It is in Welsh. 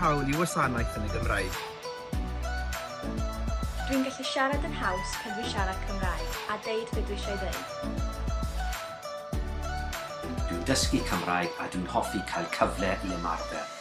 hawl i wasanaeth yn y Gymraeg. Dwi'n gallu siarad yn haws pan dwi'n siarad Cymraeg a deud be dwi eisiau ddeud. Dwi'n dysgu Cymraeg a dwi'n hoffi cael cyfle i ymarfer.